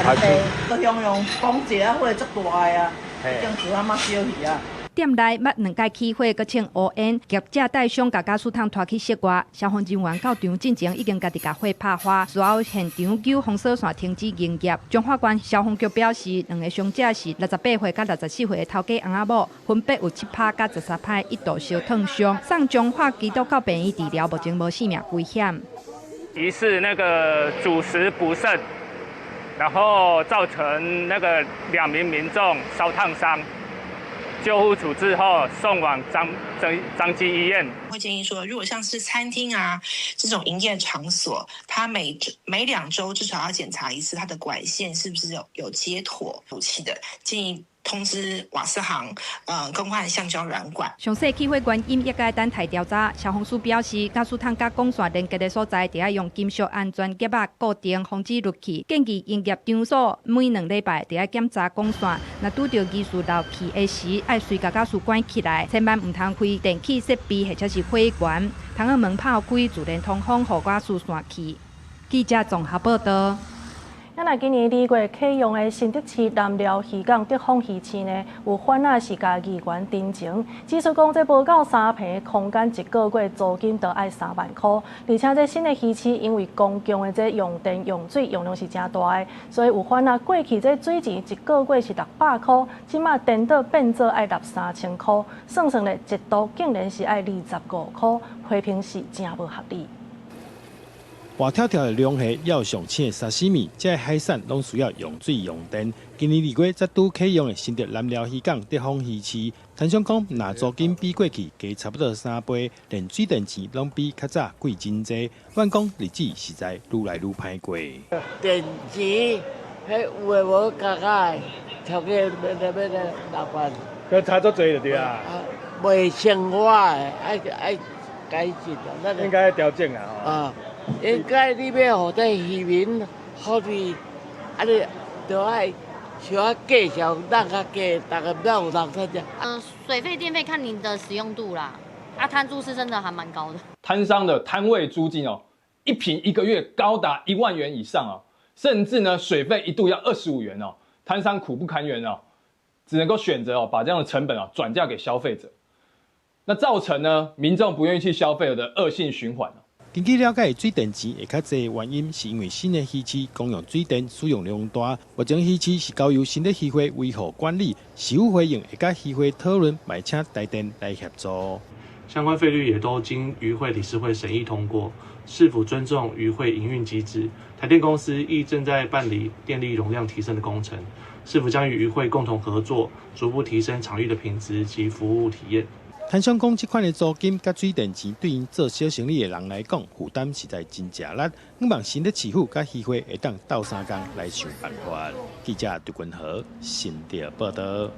噴飛。都雄雄講一下火足大的啊，已經自阿媽燒去啊。店內捌兩擺起火，閣穿烏煙，業者帶傷共瓦斯桶拖去室外。消防人員到場進前已經家己共火拍花，隨後現場救封鎖線停止營業。彰化縣消防局表示，兩个傷者是68歲佮64歲的頭家翁仔某，分別有7趴佮13趴一度燒燙傷，送彰化基督教病院治療，目前無性命危險。疑似那個煮食不慎，然後造成那個兩名民眾燒燙傷，救護處置後送往彰基醫院。會建議說，如果像是餐廳啊這種營業場所，它每2週至少要檢查一次它的管線是不是有接妥武器的，建議通知瓦斯行，更換橡膠軟管。詳細起火原因也該等待調查。消防署表示，瓦斯桶佮管線連結的所在，得愛用金屬安全夾仔固定，防止漏氣。建議營業場所每2禮拜得愛檢查管線，若拄著疑似漏氣的時，愛隨共瓦斯關起來，千萬毋通開電器設備或者是火源，窗仔門拍開，自然通風，予瓦斯散去。記者綜合報導。啊，若今年2月啟用的新竹市南寮漁港德豐魚市呢，有販仔是共議員陳情，指出講這無夠3坪空間，一個月租金都愛3萬箍，而且這新的魚市因為公共的這用電用水用量是誠大的，所以有販仔過去這水錢一個月是600箍，這馬顛倒變做愛納3000箍，算算咧一度竟然是愛25箍，批評是誠無合理。活跳跳的龍蝦，猶上青的沙西米，這些海產攏需要用水用電。今年2月才拄啟用的新竹南寮漁港德豐魚市，攤商講，若租金比過去加差不多3倍，連水電錢攏比較早貴真濟。阮講日子實在愈來愈歹過。電錢，彼有的無加加的，頭家欲6萬。閣差足濟就對啊。袂生活的，愛改進啊。應該調整啊。啊。應該你欲予這漁民福利，啊你著愛小可價錢降較低，逐个才有人參加。水費、電費看你的使用度啦。啊，攤租是真的還蠻高的。攤商的攤位租金哦，一坪一個月高達1萬元以上哦，甚至呢水費一度要25元哦，攤商苦不堪言哦，只能夠選擇哦把這樣的成本哦轉嫁給消費者，那造成呢民眾不願意去消費的惡性循環。根據了解，水電錢會較濟，原因是因為新的魚市公用水電使用量大。目前魚市是交由新竹漁會維護管理，市府回應會佮漁會討論，嘛請台電來協助。相關費率也都經漁會理事會審議通過，市府尊重漁會營運機制。台電公司亦正在辦理電力容量提升的工程，市府將與漁會共同合作，逐步提升場域的品質及服務體驗。攤商講，這款的租金佮水電錢對𪜶做小生意的人來講，負擔實在真吃力。希望新竹市府佮漁會會當鬥相共來想辦法。記者杜君和新竹報道。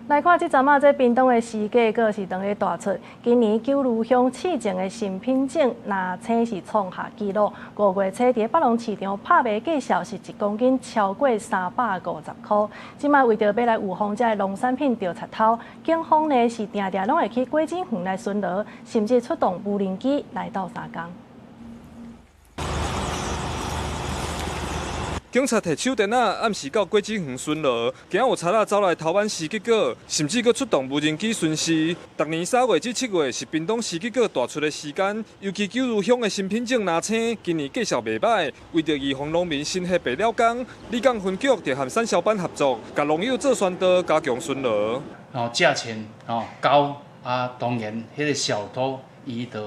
來看這陣仔，這屏東的時節閣是當咧大出。今年九如鄉試種的新品種藍青是創下紀錄，5月初佇北農市場拍賣價數是1公斤超過350箍。這擺為著欲來預防這个農產品著賊偷，警方呢是定定攏會去果子園來巡邏，甚至出動無人機來鬥相共。警察提手電仔，暗時到果子園巡邏，驚有賊仔走來偷挽時吉果，甚至閣出動無人機巡視。逐年3月至7月是屏東時吉果大出的時間，尤其九如鄉的新品種藍青，今年價數袂䆀。為著預防農民新血白了工，里港分局就和產銷班合作，共農友做宣導，加強巡邏。哦，價錢哦高啊，當然彼个小偷伊就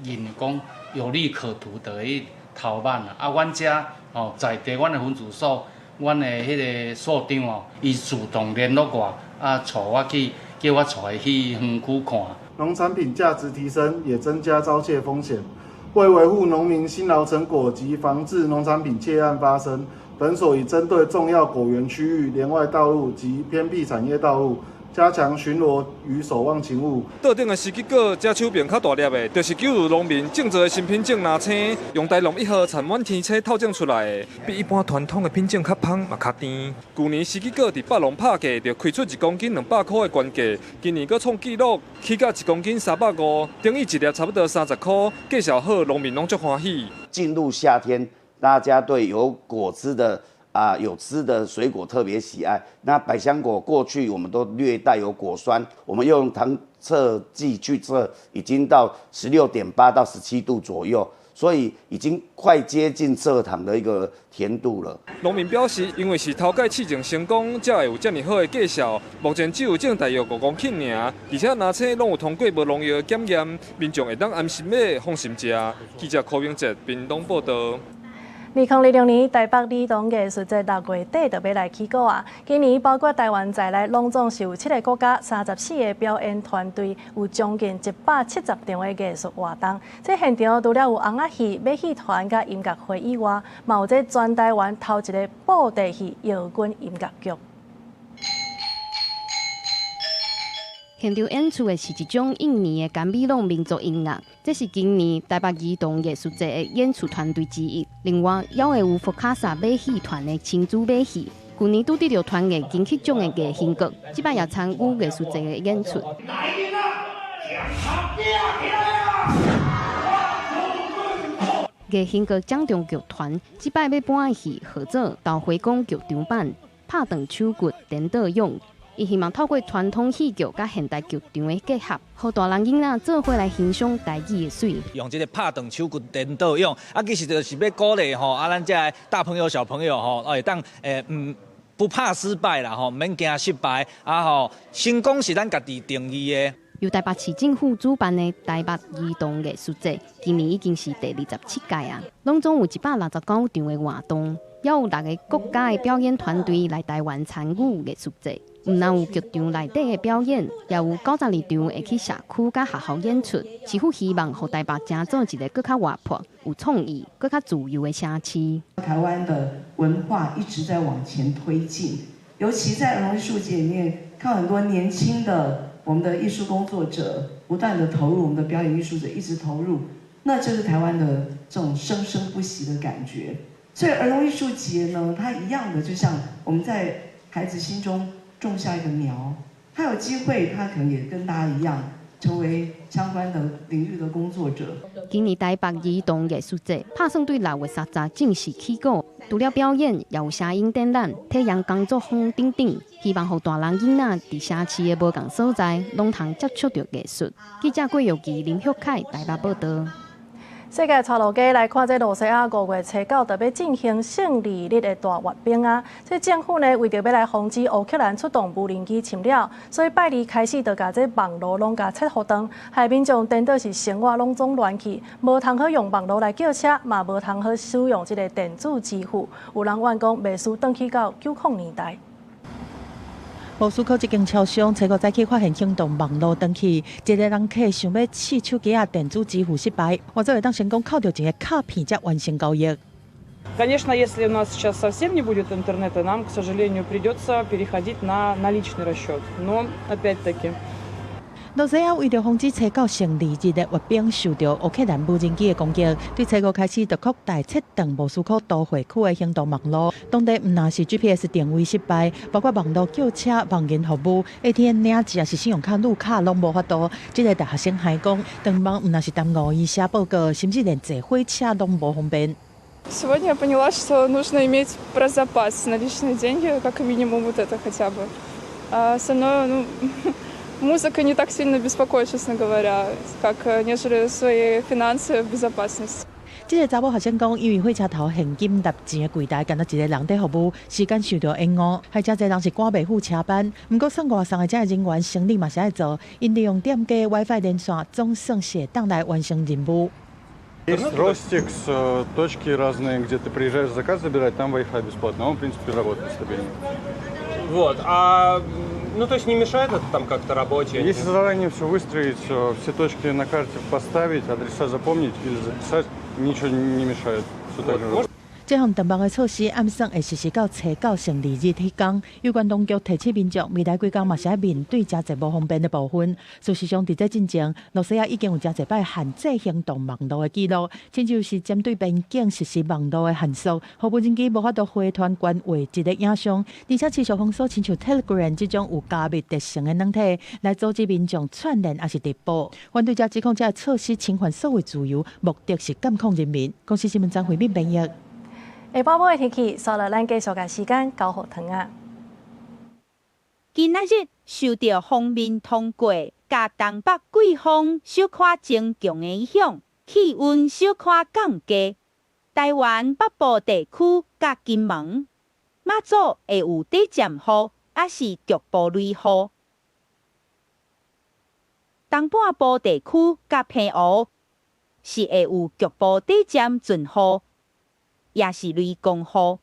認為講有利可圖，就去偷挽啊。啊，阮遮。哦，在地阮的分駐所，阮的彼个所長哦，伊主動聯絡我，啊，帶我去，叫我帶伊去園區看。農產品價值提升，也增加遭竊風險。為維護農民辛勞成果及防治農產品竊案發生，本所已針對重要果園區域、連外道路及偏僻產業道路，加強巡邏與守望勤務。桌頂的時吉果，這手柄較大粒的，就是九如農民種植的新品種藍青，用台農1號產滿天青透種出來的，比一般傳統的品種較芳嘛較甜。舊年時吉果佇北農拍價就開出1公斤200箍的原價，今年閣創紀錄，起價1公斤350，等於一粒差不多30箍，價數好，農民攏足歡喜。進入夏天，大家對有果汁的。有汁的水果特別喜愛。那百香果過去我們都略帶有果酸，我們用糖測劑去測，已經到16.8到17度左右，所以已經快接近蔗糖的一個甜度了。農民表示，因為是頭擺試種成功，才會有這麼好的價數。目前只有種大約5公頃爾，而且藍青攏有通過無農藥檢驗，民眾會當安心買、放心食。記者柯明哲屏東報道。2026年台北兒童藝術節6月底就欲來起鼓啊！今年包括台灣在內，攏總是有7個國家、34個表演團隊，有將近170場的藝術活動。這現場除了有尪仔戲、馬戲團佮音樂會以外，嘛有這全台灣頭一个布袋戲搖滾音樂劇。現場演出的是一種印尼的甘美朗民族音樂，這是今年台北兒童藝術節的演出團隊之一。另外，也會有福卡薩馬戲團的親子馬戲，舊年拄得著團藝金曲獎的藝興閣，這擺也參與藝術節的演出。藝興閣掌中劇團這擺欲搬的戲號做《豆花公劇場版》，拍斷手骨顛倒勇。伊希望透過傳統戲劇佮現代劇場的結合，予大人囡仔做伙來欣賞台語的媠。用這个拍斷手骨顛倒勇，啊，其實就是欲鼓勵吼，啊，咱這个大朋友小朋友吼，會當不怕失敗啦吼，免驚失敗啊吼，成功是咱家己定義的。由台北市政府主辦的台北兒童藝術節，今年已經是第27屆啊，攏總有169場的活動，也有6个國家的表演團隊來台灣參與藝術節。毋但有劇場內底的表演，也有92場會去社區佮學校演出。市府希望予台北成做一个閣較活潑、有創意、閣較自由的城市。台灣的文化一直在往前推進，尤其在兒童藝術節裡面，靠很多年輕的我們的藝術工作者不斷的投入，我們的表演藝術者一直投入，那就是台灣的這種生生不息的感覺。所以兒童藝術節呢，它一樣的，就像我們在孩子心中種下一個苗，他有機會，他可能也跟大家一樣，成為相關的領域的工作者。今年台北兒童藝術節拍算對6月30正式起鼓，除了表演，也有聲音展覽、體驗工作坊等等，希望予大人囡仔佇城市的無仝所在，攏通接觸著藝術。記者郭玉琪、林旭凱台北報道。世界带路家来看，这露西亚5月初九特别进行胜利日的大阅兵啊！这政府呢，为著欲来防止乌克兰出动无人机侵扰，所以拜二开始就共这网路拢共切予断，害民众颠倒是生活拢总乱去，无通好用网路来叫车，嘛无通好使用这个电子支付。有人怨讲，袂输转去到90年代。莫斯科这间超商，初五早起发现行动网路断去，一个人客想欲试手机仔电子支付失败，或者会当成功扣著一个卡片才完成交易。 Конечно, если у нас сейчас совсем не будет интернета, нам, к сожалению, придется переходить на наличный расчет. Но опять-таки. 露西亚为著防止初九胜利日的阅兵受到乌克兰无人机的攻击，对初五开始就扩大切断莫斯科都会区的行动网路。当地毋但是 GPS 定位失败，包括网路叫车、网银服务、ATM 领钱，抑是信用卡入卡拢无法度。这个大学生还讲，断网毋但是耽误伊写报告，甚至连坐火车拢无方便。 Сегодня я поняла, что нужно иметь про запас наличные деньги, как минимум вот это хотя бы. А остальное, ну, музыка не так сильно беспокоит, честно говоря, как нежели свои финансы в безопасности. 这个查某学生讲，因为火车头现金纳钱的柜台，干焦一个人伫服务，时间受到延误，害真济人是赶袂赴车班。毋过送外送的这个人员生理嘛是爱做，𪜶利用店家 WiFi 连线，总算是会当来完成任务。 Есть Ростикс, точки разные, где ты приезжаешь заказ забирать, там Wi-Fi бесплатно, он, в принципе, работает стабильно. Вот, а, ну, то есть не мешает это там как-то работе? Если заранее все выстроить, все точки на карте поставить, адреса запомнить или записать, ничего не мешает. Все так же работает. 这项断网的措施，按算会实施到初九胜利日彼工。有关当局提醒民众，未来几工嘛是爱面对诚济无方便的部分。事实上，伫这进前，露西亚已经有诚济摆限制行动网路的记录，亲像是针对边境实施网路的限缩，予无人机无法度回传关画质的影像，而且持续封锁亲像 Telegram 这种有加密特性的软体，来阻止民众串联抑是直播。反对者指控这个措施侵犯所谓自由，目的是监控人民。公视新闻张惠敏编译。下晡晡的天气，煞落咱继续共时间交予唐仔。今仔日受到锋面通过，佮东北季风小可增强的影响，气温小可降低。台湾北部地区佮金门、马祖会有短暂雨，抑是局部雷雨。东半部地区佮澎湖是会有局部短暂阵雨。也是雷公雨。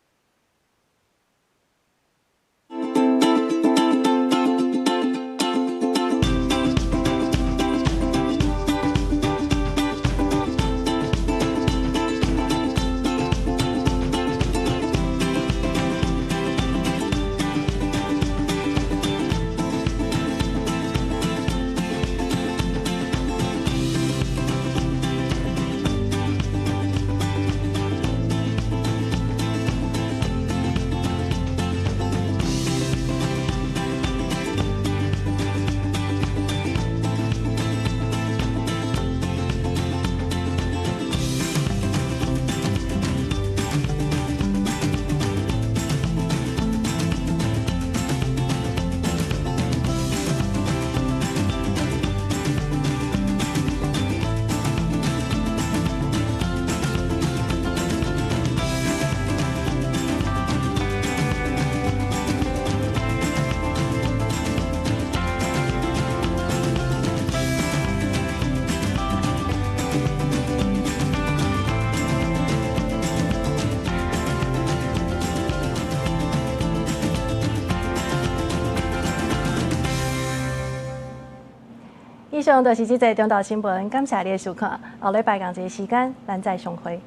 以上就是这节中昼新闻，感谢你的收看。后礼拜仝一个时间，咱再相会。